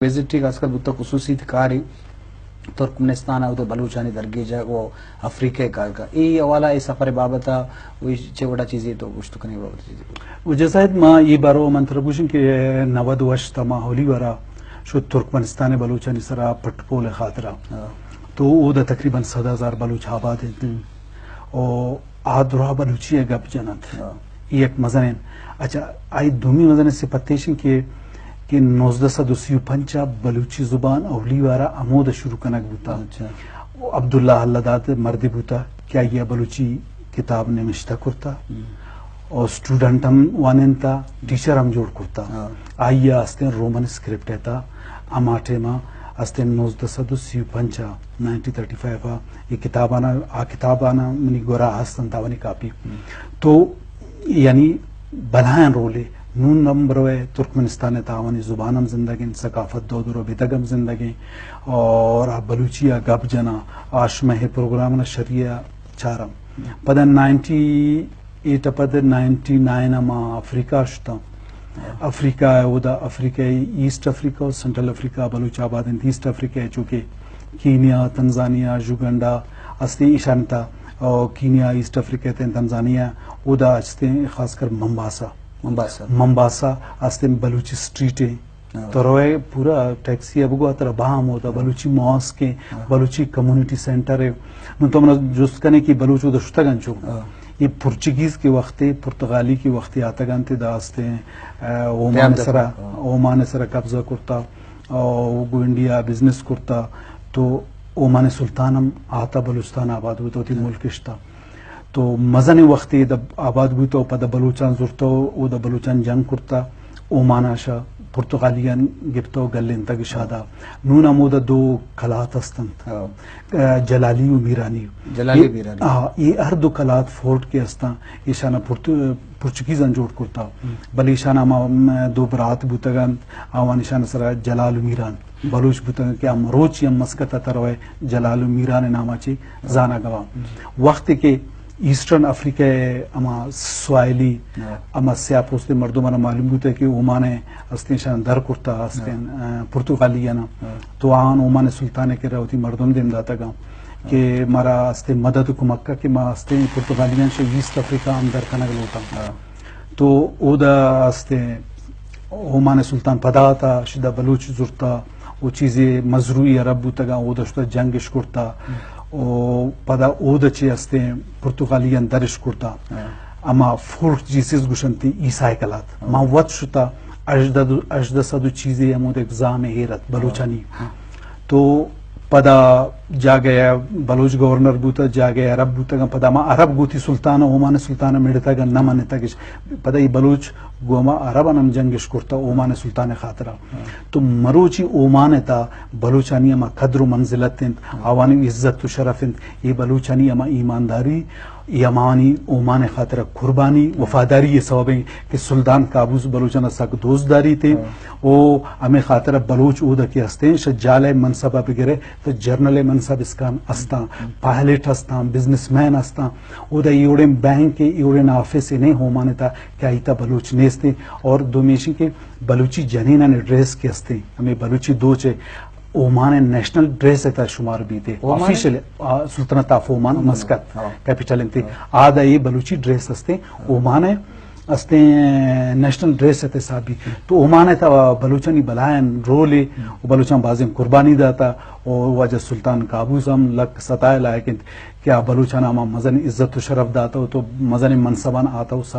وزٹ ءَ خاص کر بوتگ خصوصی کارے ترکمنستان ءَ، اودا بلوچانی درگیجگ و افریقہ ءَ کار کا۔ اے حوالہ ءَ، اے سفر ءِ بابت ءَ و اے چہ وڑا چیزے تو گوشت کنئے بابت چیزے؟ وجہ صاحب، ما اے بارو من ترا گوشیں کہ نود و ہشت ءَ ما اولی وارا شت ترکمنستان ءِ بلوچانی سرا پٹ پول ءِ خاطرا۔ ہاں۔ تو اودا تقریباً صد ہزار بلوچ آباد انت۔ ہم۔ و آ درا بلوچی ءَ گپ جننت۔ ہاں۔ اے یک مزنیں، اچھا، آئی دومی مزنیں صفت ایش انت کہ، کہ نوزدہ سد و سی و پنچ ءَ بلوچی زبان اولی وارا ہمودا شروع کنگ بوتا۔ اچھا۔ و عبداللہ اللہ داد مردے بوتا کہ آئی ءَ بلوچی کتاب نوشتہ کرتا۔ ہم۔ و اسٹوڈنٹ ہم وانینتا، ٹیچر ہم جوڑ کرتا۔ ہاں۔ آئی ءَ استیں رومن اسکرپٹ ءِ تہا ہما ٹائم ءَ استیں نوزدہ سد و سی و پنچ ءَ، نائنٹین تھرٹی فائیو ءَ، اے کتابانا، آ کتابانا منی گورا ہست انت آوانی کاپی۔ ہم۔ تو یعنی بلاہیں رولے۔ نون نمبر ءَ ترکمنستان ءِ تہا آوانی زبان ہم زندگ انت، ثقافت دود و ربیدگ ہم زندگ انت، اور آ بلوچی ءَ گپ جناں، آ شمئے پروگرام نا شریعہ چارم۔ پدا نائنٹی ایٹ ءَ پد نائنٹی نائن ءَ ما افریقہ ءَ شتاں۔ افریقہ ءَ، اودا افریقہ ءَ، ایسٹ افریقہ و سنٹرل افریقہ ءَ بلوچ آباد انت۔ ایسٹ افریقہ ءَ چونکہ کینیا، تنزانیہ، یوگنڈا استیں ایشان تا، او کینیا، ایسٹ افریقہ ءِ تہا، تنزانیہ، اودا استیں خاص کر ممباسا۔ ممباسا۔ ممباسا استیں بلوچی اسٹریٹ ایں۔ ہاں۔ تو روئے پورا ٹیکسی ءَ بگو، ترا بہا ہمودا، ہاں۔ بلوچی ماسک ایں، ہاں۔ بلوچی کمیونٹی سینٹر ایں۔ نوں تو منا جست کنے کہ بلوچ اودا شتگ انت چو؟ ہاں۔ اے پرچگیز کے وخت ءَ، پرتگالی کے وخت ءَ آتگ انت، ادا استیں، آ، اومان ءِ سرا، ہاں۔ اومان ءِ سرا قبضہ کرتا، او گو انڈیا بزنس کرتا، تو اومان ءِ سلطان ہم آتا بلوچستان آباد بوتا، وتی، ہاں۔ ملک اشتا۔ تو مزنیں وختے ادا آباد بوتو، پدا بلوچاں زرتو، اودا بلوچاں جنگ کرتا، اومان ءَ شہ پرتگالیاں گپتو، گلینتگ شادا۔ نون ہمودا دو کلات ہستنت۔ ہاں۔ آ، جلالی و میرانی۔ جلالی اے، میرانی۔ ہاں، اے ہر دو کلات فورٹ کے ہستاں، ایشانا پرت-، پرچگیزاں جوڑ کرتا۔ ہم۔ بلے ایشانا ہما، م، دو برات بوتگ انت، آوان ایشان سرا جلال و میران۔ بلوچ بوتگ کہ ہم روچی ہم مسقط ءَ تروئے جلال و میران ناما چی زانا گوا۔ وقتی کہ ایسٹرن افریقہ ءِ ہما سواحلی، ہاں۔ ہما سیاہ پوستیں مردمانا معلوم بوتہ کہ اومان ءَ استیں شان در کرتا، استیں، ہاں۔ آ، پرتگالیانا۔ ہاں۔ تو آن اومان سلطان ءِ کرا وتی مردم دیم داتگاں کہ مارا استیں مدد و کمک کہ ما استیں پرتگالیاں شہ ایسٹ افریقہ ہم در کنگ لوٹاں۔ ہاں۔ تو اودا استیں اومان سلطان پدا آتا، شدا بلوچ زرتا، او چیزے مزروعی عرب بوتگاں، اودا شتا جنگش کرتا، او پدا اودا چے استیں پرتگالیاں درش کرتا۔ ہاں۔ اما فورٹ جیسز گوشنتی عیسائی کلات۔ ہاں۔ ما وت شتا ہژدہ، ہژدہ سد و چیزے ہمود ایگزام ہیرت بلوچانی۔ ہاں۔ تو پدا جاگہ ءَ بلوچ گورنر بوتگ، جاگہ ءَ عرب بوتگ، پدا ہما عرب گوں وتی سلطان ءَ، اومان سلطان ءَ مڑتگ ءُ نہ منتگش۔ پدا اے بلوچ گوں ہما عرباں ہم جنگش کرتہ اومان سلطان ءِ خاطرا۔ تو مروچی اومان ءِ تہا بلوچانی ہما قدر و منزلت انت، آوانی عزت و شرف انت، اے بلوچانی ہما ایمانداری، اے ہمانی اومان ءِ خاطرا قربانی، وفاداری ءِ سبب انت کہ سلطان قابوس بلوچاں سک دوست داریت۔ او ہمے خاطرا بلوچ اودا کہ ہستیں، شہ جال ءِ منصب ءَ بگرے تو جنرل ءِ منصب اسکان ہستاں، پائلٹ ہستاں، بزنس مین ہستاں۔ اودا ایوڑیں بینک، ایوڑیں آفس نہیں اومان ءِ تہا کہ آئی تہا بلوچ نیستیں۔ اور دومیشی کہ بلوچی جنینانی ڈریس کہ ہستیں، ہمے بلوچی دوچ ءِ اومان ءِ نیشنل ڈریس ءِ تہا شمار بیت۔ اومان ءِ؟ آفیشل، آ، سلطنت آف اومان، اومان، مسقط، ہاں۔ کیپٹل انت۔ ہاں۔ آدا اے بلوچی ڈریس ہستیں، اومان ءِ ہستیں نیشنل ڈریس ءِ تہا حساب بیت۔ تو اومان ءِ تہا بلوچانی بلاہیں رولے و بلوچاں بازیں قربانی داتا و واجہ سلطان قابوس ہم لک ستائے لائق انت کہ آ بلوچاں ہما مزن عزت و شرف داتا و تو مزن منصباں آتا و سر